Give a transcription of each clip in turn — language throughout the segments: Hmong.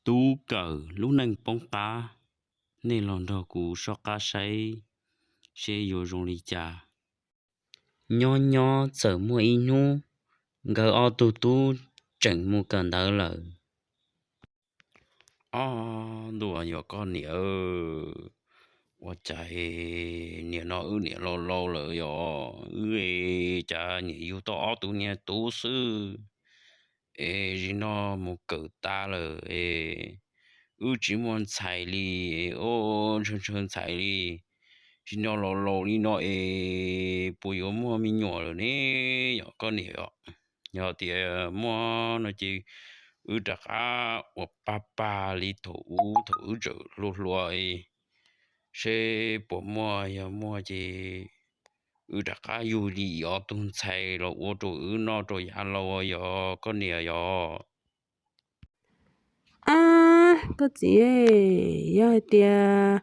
Tub kawm lub neej poob qab, nej los nrog kuv soj qab saib seb yuav zoo li cas. Nyob nyob txawm muaj ib hnub, nkawd ob tug tub tseem mus kawm ntawv lawm. Ob ntuj, yog koj niam, ua cas niam no wb niam laus laus lawm yog wb cas niam yug tau ob tug niag tub xwb es zim no mus kawm tas lawm es wb tsis muaj ntxhais li, ua ntshaw ntshaw ntxhais li. Zim no laus laus li no es puas yuav muaj me nyuam lawm ne? Yog koj niam, yog tias muaj no ces wb rov qab ua pag pag li thaum ub thaum wb tseem hluas hluas seb puas muaj, yog muaj ces wb rov qab yug li ob tug ntxhais los ua rau wb noj rau yav laus yog koj niam yog. Ab, koj txiv, yog hais tias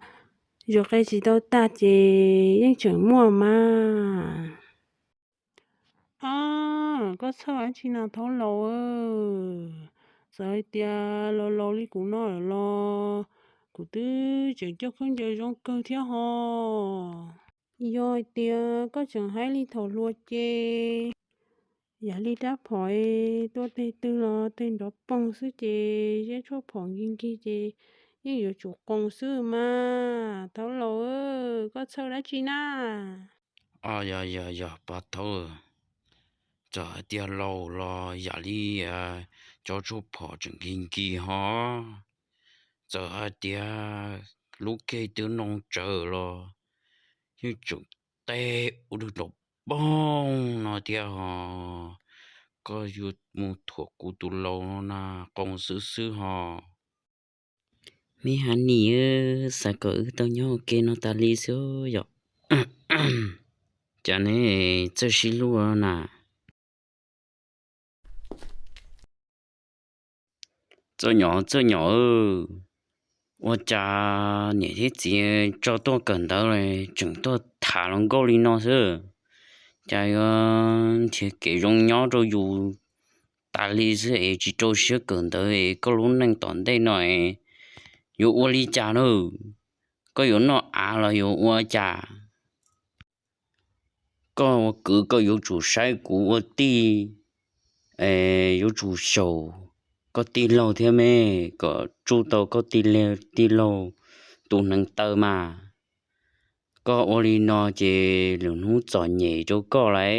zov qe tsis tau tag ces yeej tseem muaj mas. Ab, koj txhawj dab tsi na thaub laus? Txawm hais tias laus laus li kuv no lawm los kuv twb tseem coj khaub ncaws zoo kawg thiab ho. Yog hais tias koj tseem haib li thaum hluas ces yam li rab phom tuaj teg twg los teg nrov poog xwb ces zeb tshuaj phom nkig nkig ces yeej yuav tsum qoos xwb mas. Thaub laus, koj txhawj dab tsi na? Yog yog yog pog thaub, txawm hais tias laus los yam li cov tshuaj phom tseem nkig nkig ho, txawm hais tias lub keg twb noo tsawv los yeej tseem teg ua rau nrov poog no thiab ho. Koj yuav mus thuam kuv tus laus no na, qoos xwb xwb ho. Me Hav Nim, xav kom wb tau nyob ua ke no tas li xwb yom. Cas neb txawj sib hlub na? Txawj nyom txawj nyom, ua cas niam thiab txiv tso tuaj kawm ntawv los tseem tuaj tham hluas nkauj li no xwb. Cas yuav nrhiav kev zoo nyob rau yus tas li xwb es tsis rau siab kawm ntawv es koj lub neej tom ntej no es yuav ua li cas na? Koj yuav noj av los yuav ua cas? Koj ua kwv koj yuav tsum saib kuv ua tij, yuav tsum xyaum koj tij laug thiab me, kom tsuj tau koj tij laug tus hneev taw mas. Koj ua li no ces lwm hnub txom nyem rau koj lauj.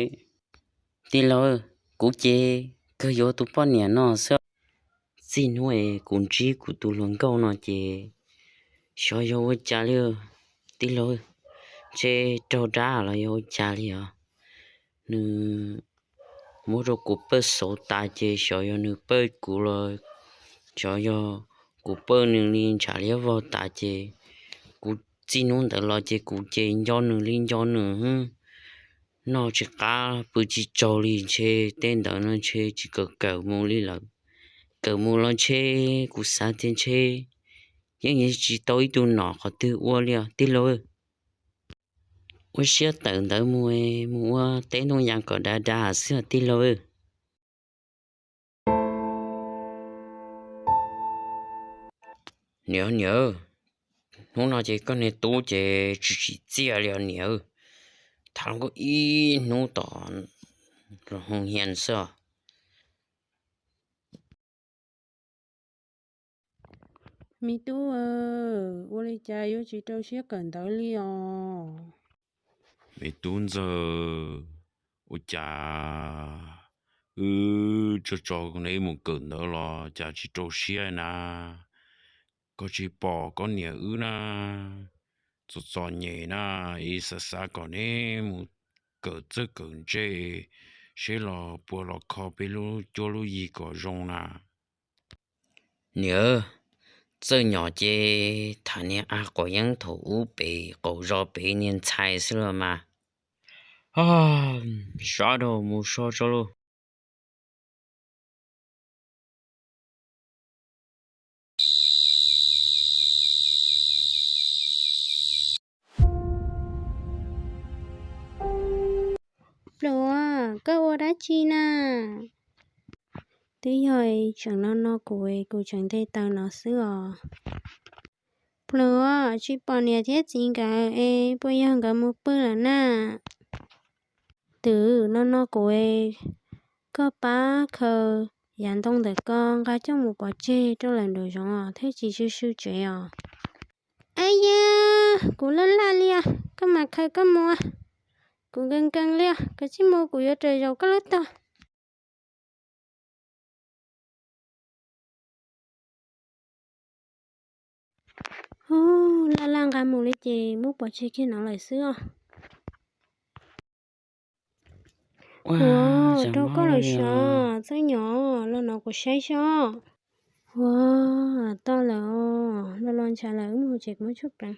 Tij laug, kuv ces kawg yuav tus poj niam no xwb. Txij hnub es kuv ntsib kuv tus hluas nkauj no ces xyov yog ua cas li, tij laug, ntshe raug dab los yog ua cas li os. Nws muab rau kuv pawj xauv tas ces xyov yog nws pawj kuv los xyov yog kuv pawj nws li ntshav liab vog tas ces kuv txij hnub ntawd los ces kuv ces nco nws li nco nws. Noj tsis qab pw tsis tsaug li, ntshe tej ntawd no ntshe tsis kawm kawm mus li lawm. Kawm mus los ntshe kuv xav tias ntshe yeej tsis tau ib tug nom qhov twg ua li os tij laug. Ua siab tawm ntawd mus, mus ua teb ntoo yas kom dav dav xwb os tij laug. Niam, niam, hnub no ces koj niag tub ces tsis tsim txiaj li os niam. Tham hluas nkauj ib hnub tom hoo hias xwb os. Me tub, ua li cas yuav tsis rau siab kawm ntawv li os? Me tub ntxawg, ua cas wb tso tso neb mus kawm ntawv los cas tsis rau siab na? Koj tsis pom koj niam wb na, txom txom nyem na, es xav xav kom neb mus kawm txawj kawm ntse seb los puas los kho peb lub cuab lub yig kom zoo na. Niam, txawj nyom ces tham niag a quav yeeb thaum ub pem qaum zos pem niag ntxhais xwb los mas. Sab rau mus so tso lauj. Pluav, koj ua dab tsi na? Twb yog tseem no no kuv es kuv tseem nte taws no xwb os. Pluag, tsis pom niam thiab txiv nkawd es puas yog nkawd mus pw lawm na? Twb no no kuv es koj pab khaws yav ntoo ntawm ko nqa coj mus pov tseg rau lawm nraum zoov os, thiaj tsis sw sw tsev os. Ab ya, kuv laj laj li os, koj mam khaws koj mus. Kuv nkees nkees li os, koj tsis mus kuv yuav raws zaum koj lub tog. Ub, laj laj nqa mus li ces muab pov tseg kiag no lawm xwb os. Ua, rau koj lawm sov, txawj nyob los no kuv saib seb. Ua, toj lawm os, los los ntshav lawm, wb mus hauv tsev kuv muab tshuaj pleev.